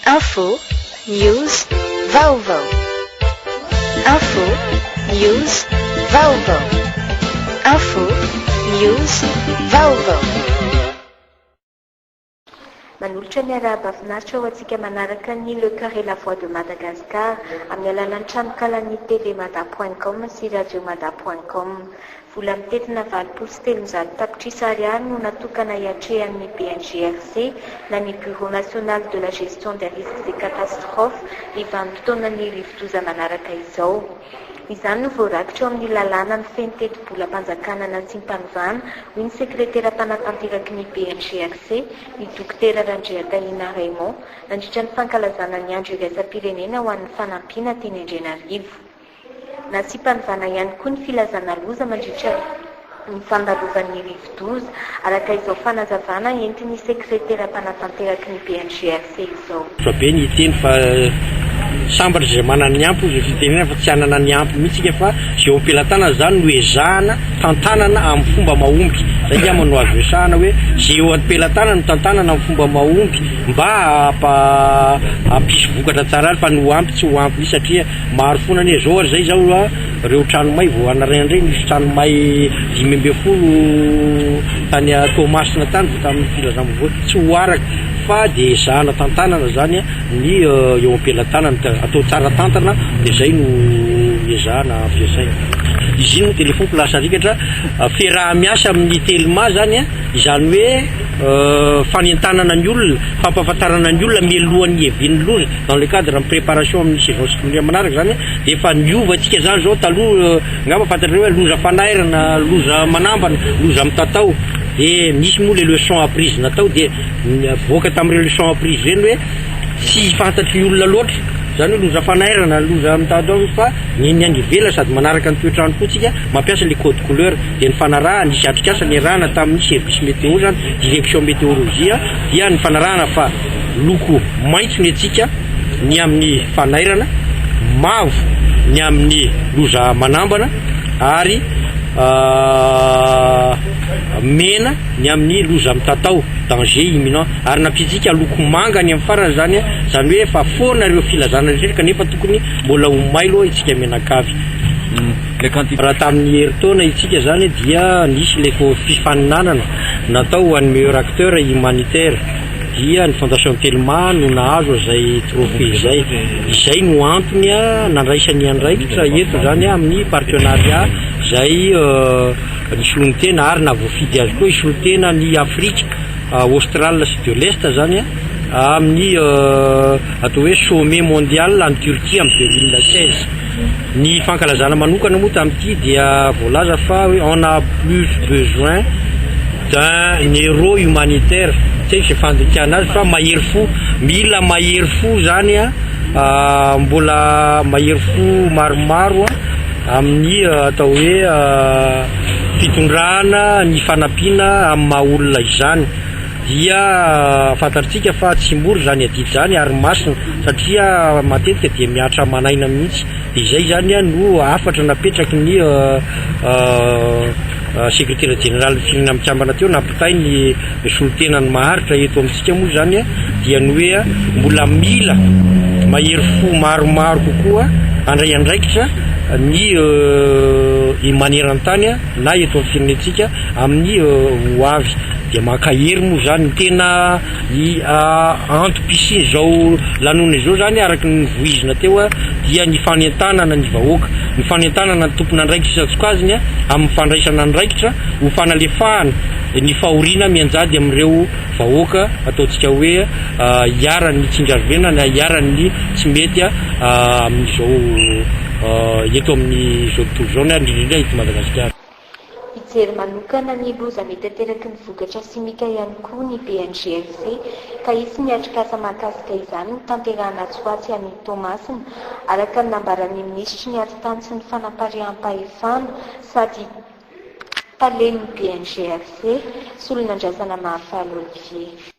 Info, News, Vaovao. Info, News, Vaovao. Info, News, Vaovao. Manolotra ny arahaba finaritra ho antsika manaraka ny Le Cœur et la Voix de Madagascar amin'ny alalan'ny tranokalan'ny tvmada point com sy radiomada point com. Vola mitentina 380 tapitrisa ariary no natokana hiatrehan'ny BNGRC na ny Bureau National de la Gestion des Risques et Catastrophes ny vanim-potoanan'ny rivodoza manaraka izao. Izany no voarakitra ao amin'ny lalàna mifehy ny tetibolam-panjakana nasiam-panovana, hoy ny sekretera mpanatanteraky ny BNGRC, ny Dokotera Randriatahina Raymond, nandritra ny fankalazana ny Andro iraisam-pirenena ho an'ny fanampiana teny Andrianarivo. Nasiam-panovana ihany koa ny filazana loza mandritra ny fandalovan'ny rivodoza, araka izao fanazavana entin'ny sekretera mpanatanteraky ny BNGRC izao. Fa be ny hiteny fa sambatra izay manana ny ampy hoy izay fitenenana fa tsy hanana ny ampy mihitsy isika fa izay eo am-pelatanana izany no ezahana tantanana amin'ny fomba mahomby. Izay angamba no azo resahana hoe izay eo am-pelatanana no tantanana amin'ny fomba mahomby mba hampisy vokatra tsara ary fa ny ho ampy tsy ho ampy mihitsy satria Maro foana anie zao ary zay zao a, reo trano may vao anaraindray nisy trano may 15 tany Toamasina tany vao tamin'ny filazam-baovao tsy ho araka fa de ezahana tantanana zany a ny eo am-pelatanana ka atao tsara tantana de zay no ezahana ampiasaina. Izy iny moa telephone-ko lasa rikatra, fiaraha-miasa amin'ny Telma zany a, izany hoe fanentanana ny olona, fampahafantarana ny olona mialohan'ny hiavian'ny loza. Dans le cadre ny préparation amin'ny saison cyclonique manaraka zany dia efa niova tsika zany zao, taloha angamba fantatrareo hoe loza fanairana, loza manambana, loza mitatao, dia nisy moa le leçon apprise natao dia nivoaka tamin'ireo leçon apprise ireny hoe tsy fantatry ny olona loatra zany hoe loza fanairana, loza mitatao fa ny ny any ivelany sady manaraka ny toetr'andro koa tsika mampiasa le code couleur dia nifanarahana, nisy atrikasa niarahana tamin'ny service météo zany, direction météorologie dia nifanarahana fa Loko maitso ny antsika ny amin'ny fanairana, mavo ny amin'ny loza manambana ary mena ny amin'ny loza mitatao, danger imminent. Ary nampiantsika loko manga any amin'ny farany izany, izany hoe efa foana ireo filazana rehetra kanefa tokony mbola ho mailo isika mianakavy. Raha tamin'ny herintaona isika izany dia nisy ilay fifaninanana natao ho an'ny meilleur acteur humanitaire. dia ny Fondation Telma no nahazo izay trophée izay. Izay no antony nandraisany andraikitra eto izany amin'ny partenariat izay nisoloany tena ary nahavoafidy azy koa hisolo tena ny Afrika Australe sy de l'Est izany amin'ny atao hoe sommet mondial any Turquie amin'ny 2016. Ny fankalazana manokana moa tamin'ity dia voalaza fa hoe on a plus besoin d'un héros humanitaire, tsy haiko izay fandikana azy fa mahery fo, mila mahery fo zany an, mbola mahery fo maromaro amin'ny atao hoe fitondrana ny fanampiana amin'ny maha olona izany, dia fantatritsika fa tsy mora izany adidy izany ary masina satria matetika dia mihatra aman'aina mihitsy, dia izay izany no hafatra napetraky ny Sekretera jeneralin'ny Firenena Mikambana teo nampitainy ny solontenany maharitra eto amintsika moa izany dia ny hoe mbola mila mahery fo maromaro kokoa handray andraikitra ny maneran-tany na eto amin'ny firenentsika amin'ny ho avy dia mankahery moa izany ny tena Ny antom-pisian'izao lanonana izao izany araka ny novoizina teo dia ny fanentanana ny vahoaka, ny fanentanana ny tompon'andraikitra isan-tsokajiny amin'ny fandraisana andraikitra ho fanalefahana ny fahoriana mianjady amin'ireo vahoaka ataontsika hoe iharan'ny tsindry-hazolena na iharan'ny tsy mety amin'izao eto amin'izao tontolo izao na indrindra indrindra eto Madagasikara. Hijery manokana ny loza mety ateraky ny vokatra simika ihany koa ny BNGRC ka hisy ny atrikasa mahakasika izany hotanterahana atsy ho atsy any Toamasina, araka ny nambaran'ny minisitry ny Atitany sy ny Fanapariaham-pahefana sady talen'ny BNGRC, Solonandrasana Mahafaly Olivier.